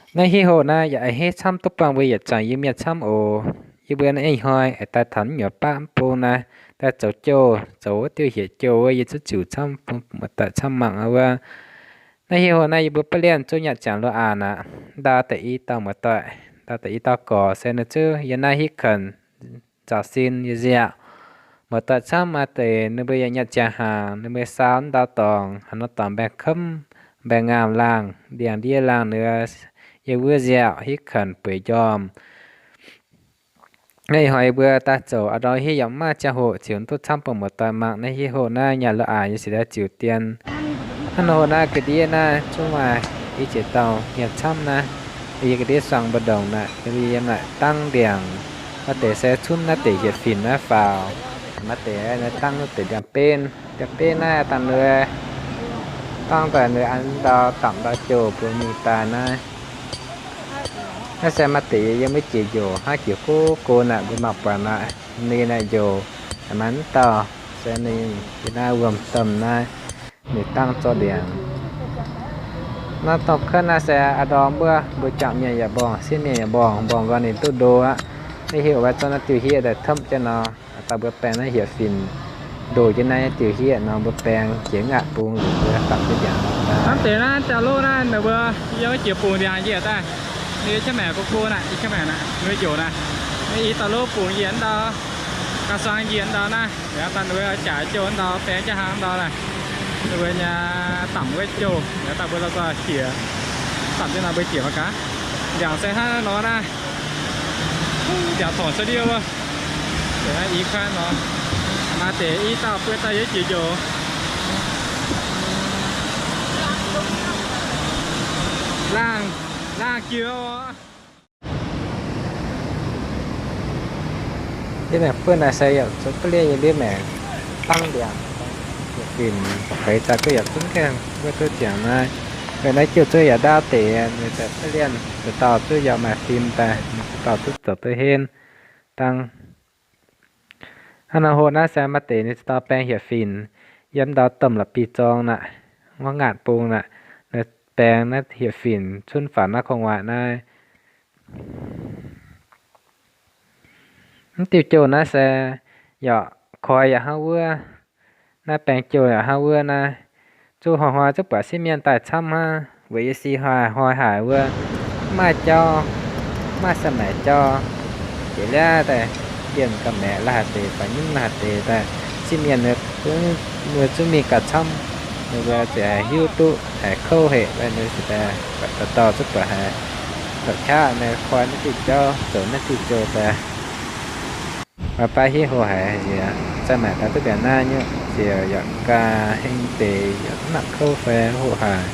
Naaiv hiuv hoc naaiv yaac a'hneiv camv duqv buangh mbuo yietc zungv Iu-Mienh camv oc. Yie mbuo naaiv ih hnoi aengx daaih taux nyuoz baqv mv bung naaiv, daaih zoux jouh, zoux wuov diuh hieh jouh wuov, yie zuqv ziux camv bun muoz-doic camv mangc wuov. Naaiv hiuv hoc naaiv yie mbuo ba'lienh zuqv nyanc ziangx lo aqc aqv. Ndau da'yi dauh muoz-doic, ndau da'yi dauh gorx se ninh zuqv yiem naaiv hitv kuonx nzaaux sin yiem nziaauc. Muoz-doic camv maaih deix ninh mbuo yaac nyanc ziangx hnaangx, ninh mbuo saau ndau dorngx, haaix nor dorngx mbaengx-kumv, mbaengx-ngaamc laangh, ndiangx-ndie laangh nor, yiem wuov nziaauc hitv kuonx bueix njormh. Naaiv ih hnoi yie mbuo daaih zoux a'ndorm hiuv yaac mv maaih ziangh hoc ziux duqv camv bun muoz-doic mangc. Naaiv hiuv hoc naaiv nyanc lo aqc yie se daaih ziux dien. Hnangv nor hoc naaiv ga'ndiev naaiv zungv maaih i ziex dauh mienh camv naaiv. Yie ga'ndiev suangx mbu'ndongx naaiv, yie yiem naaic dangv ndiangx. Maaih deix se cunv naaiv deix hieh finh naaiv faaux. Maaih deix naaiv dangv naaiv deix ndiangx-benv. Ndiangx-benv naaiv dangh nui, dangv daaih nui an ndau damc ndau jouh mbuo mingh daaih naaiv. Naaiv se maaih deix yiem wuov jiex njoux hnangv jiex go go naaic, mbuo mangc buatc naaic, ninh naaic njoux, maaih mv dauh se ninh yiem naaiv wuom-domh naaiv, ninh dangv zorqv ndiangx. Naaiv dongh kuotv naaiv se a'ndorm wuov, mbuo jangc mienh yaac mborngc, sieqv mienh yaac mborngc, mborngc nqoi ninh duqv ndo aqv. Naaiv hiuv oix zorqv naaiv diuh hieqv daaih tomv jienv nor, dauh mbuo baeng naaiv hieh finh ndoh jienv naaiv diuh hieqv nor, mbuo baeng jiex ngaatc bung liuz mbuo dapc jienv ndiangx. Hnangv deix naaiv jauv-louv naaiv, ninh mbuo yiem wuov jiex bungx ndiangx njiec daaih, ninh yiem qiex maengc go go naaic, yiem qiex maengc naaic, ninh njoux naaic, ninh i dauh louv bungx njiec ndau, ga'suang njiec ndau naaiv, liuz daaih ninh mbuo jaaix jouh ndau, baeng jienv hlang ndau naaic, ninh mbuo nyei damc wuov jouh, liuz daaih mbuo la'guaih jiex, damc jienv nor mbuo jiex mangc gaax. Ndiangx se hnangv nor naaiv, ndiangx torngc cuotv ndiev wuov. Deix naaiv i kuaaiv nor, maaih deix i dauh buo dauh yiem jiex njoux. Laangh, laangh jiex oc. Yie maengc buonv naaic se yaac zuqc ba'lienh yiem ndiev maengc dangv ndiangx, yietc finh feix daaih duqv yaac zunv gaengh wuov duqv ziangx naaiv. Weic naaiv jiuv zuqv yaac ndaauv deix, ninh daaih ba'lienh, zuqc dauh zuqv yaac maaih fim daaih, ninh zuqc dauh zuqv zoux duqv henv dangv. Hnangv nor hoc naaiv se maaih deix ninh zuqc dauh baeng hieh finh yiem ndau domh la'bieiv-zorng naaic, wuov ngaatc bung naaic, ninh baeng naaiv hieh finh cunv faaux naaiv kong waaic naaiv. Mv diuh jouh naaiv se yaac koi yaac hnangv wuov, naaiv baeng jouh yaac hnangv wuov naaiv. Zuqc hnoi-hnoi zuqc buatc sieqv mienh daaih camv hnangv, weic yie si hnoi-hnoi haic wuov, mv maaih jauv, mv maaih สมัย jauv. Jiex liaav daaih jienh ga'maeqc la'haaix deix, baac nyungc la'haaix deix daaih, sieqv mienh ninh zungv mingh gauh camv, ninh mbuo ziouc haiz hiuv duqv, haiz kouv haic, ninh ziouc daaih buatc dauh dauh zuqc buatc haiz doqc qaqv, ninh koi naaiv diuh jauv, zoux naaiv diuh jouh daaih. Maiv baav hiuv hoc haiz nziex, สมัย daaih duqv mbiaauc naaiv nyungc ziouc yaac ganh heng deix, yaac mv nangc kouv fai hoqc haic.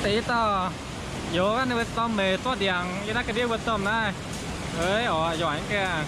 Deix dauh youz ninh mbuo dorh meix zorqv ndiangx yiem naaiv ga'ndiev wuov domh naaiv. Eix, oix yoic gaengh.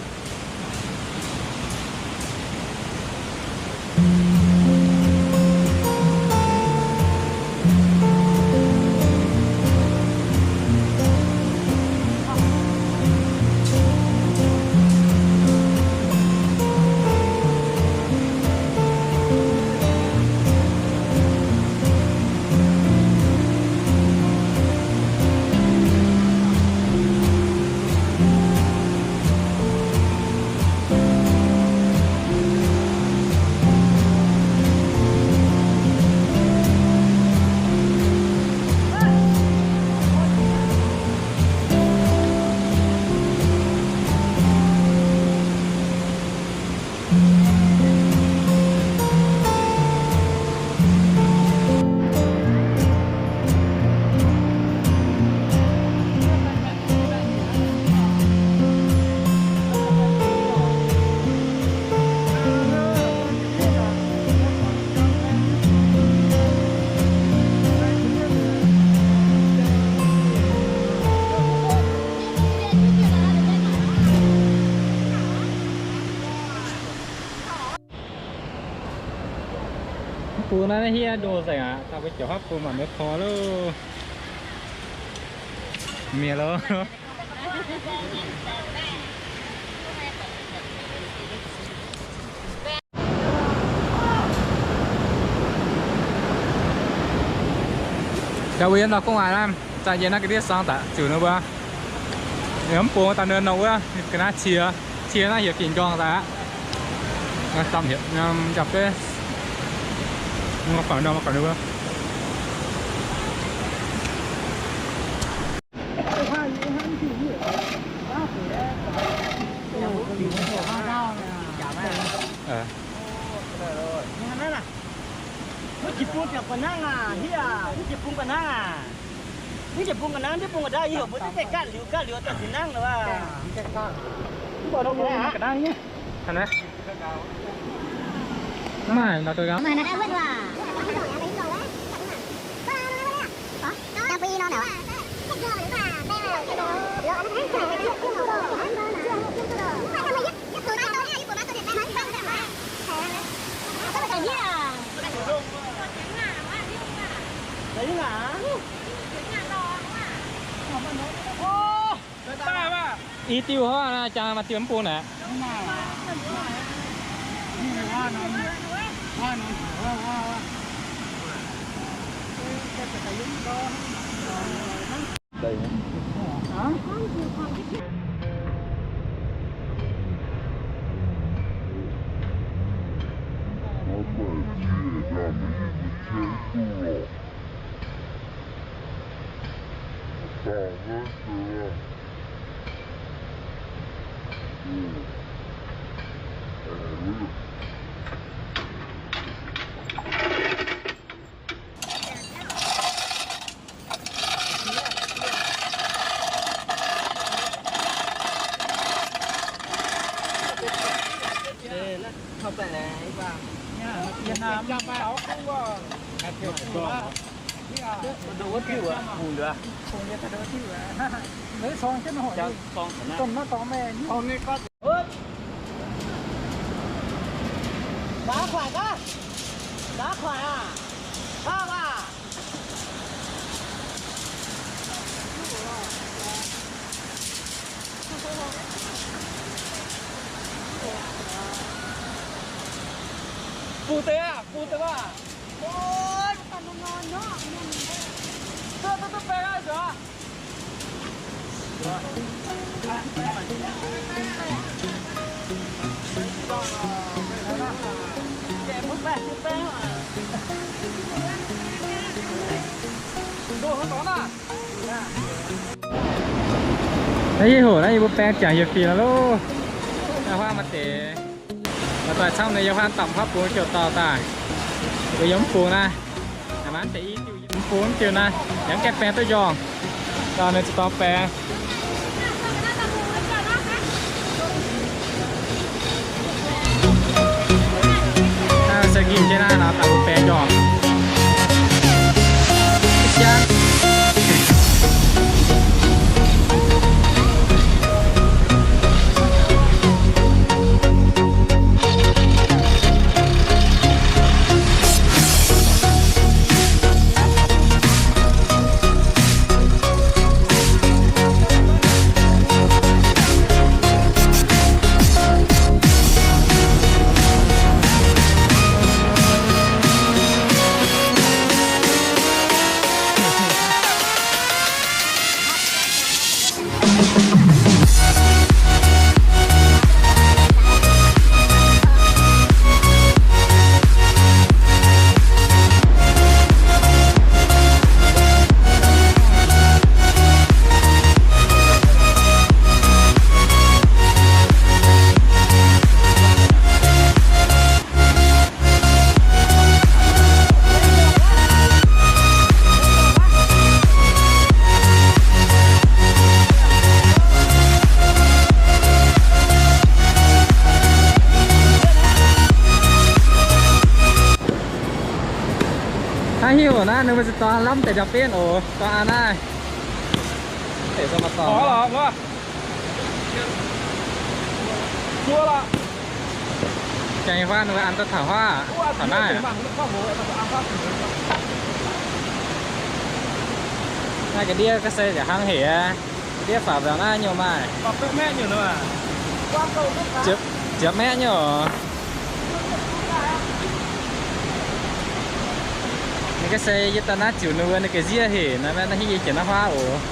Mv bung naaiv hiuv duqv nzengc aqv. Daaih mbuo jiex hopv bung mangc mbuo koi loh. Mienh loh. Mbuo yiem norm gu'nguaaic naaiv, za'gengh naaiv ga'ndiev sang daaih ziouc ninh mbuo yiem mv bung daaih nor wuov ga'naaiv cie, cie naaiv heuc gengh njorng daaih aqv. Dapv heuc njorng beiv. Mv jiex bung ziouc ba'nangv aac, hiv aac, mv jiex bung ba'nangv aac. Mv jiex bung ba'nangv, mv jiex bung ga'nangv, yie heuc mbuo zungv gaeqv ganh liuz, ganh liuz daaih ziux nangv nor aac. Maaih nor ga'nangv. I diuh hov, jang maaih diuh mv bung naaic. Bung deix aqv, bung deix aqv. Duqv, duqv, duqv baeng aqv, zuqc. Naaiv ih hoc naaiv yie mbuo baeng jangx hieh fih lorqc loh. Naaiv huaav maaih deix. Mv doic camv nyei, yie huaav dapc huaav bung ziouc dauh daaih. Mbuo yiem mv bung naaiv. Mv bung ziouc naaiv, yangh gaengh baeng duqv njorngh. Dauh ninh zuqc dorh baeng. Naaiv se nqimh jienv naaiv nor, daaih mbuo baeng njorngh. Haaix hiuv naaiv ninh mbuo se dorh lamh deix ndau benv oc, dorh an naaiv. Deix se maaih dorh. Jangx nyei huaav ninh mbuo an duqv taux huaav, taux naaiv. Naaiv ga'ndiev ga'sie yaac hnangv hec aqv. Ga'ndiev faaux nzengc naaiv nyungc maaih. Ziepc, ziepc maeqv nyungc oc. Naaiv se yie daaih naaiv ziouc ninh mbuo naaiv ga'nziev hec naaiv, naaiv hingv yie jiex naaiv huaav oc.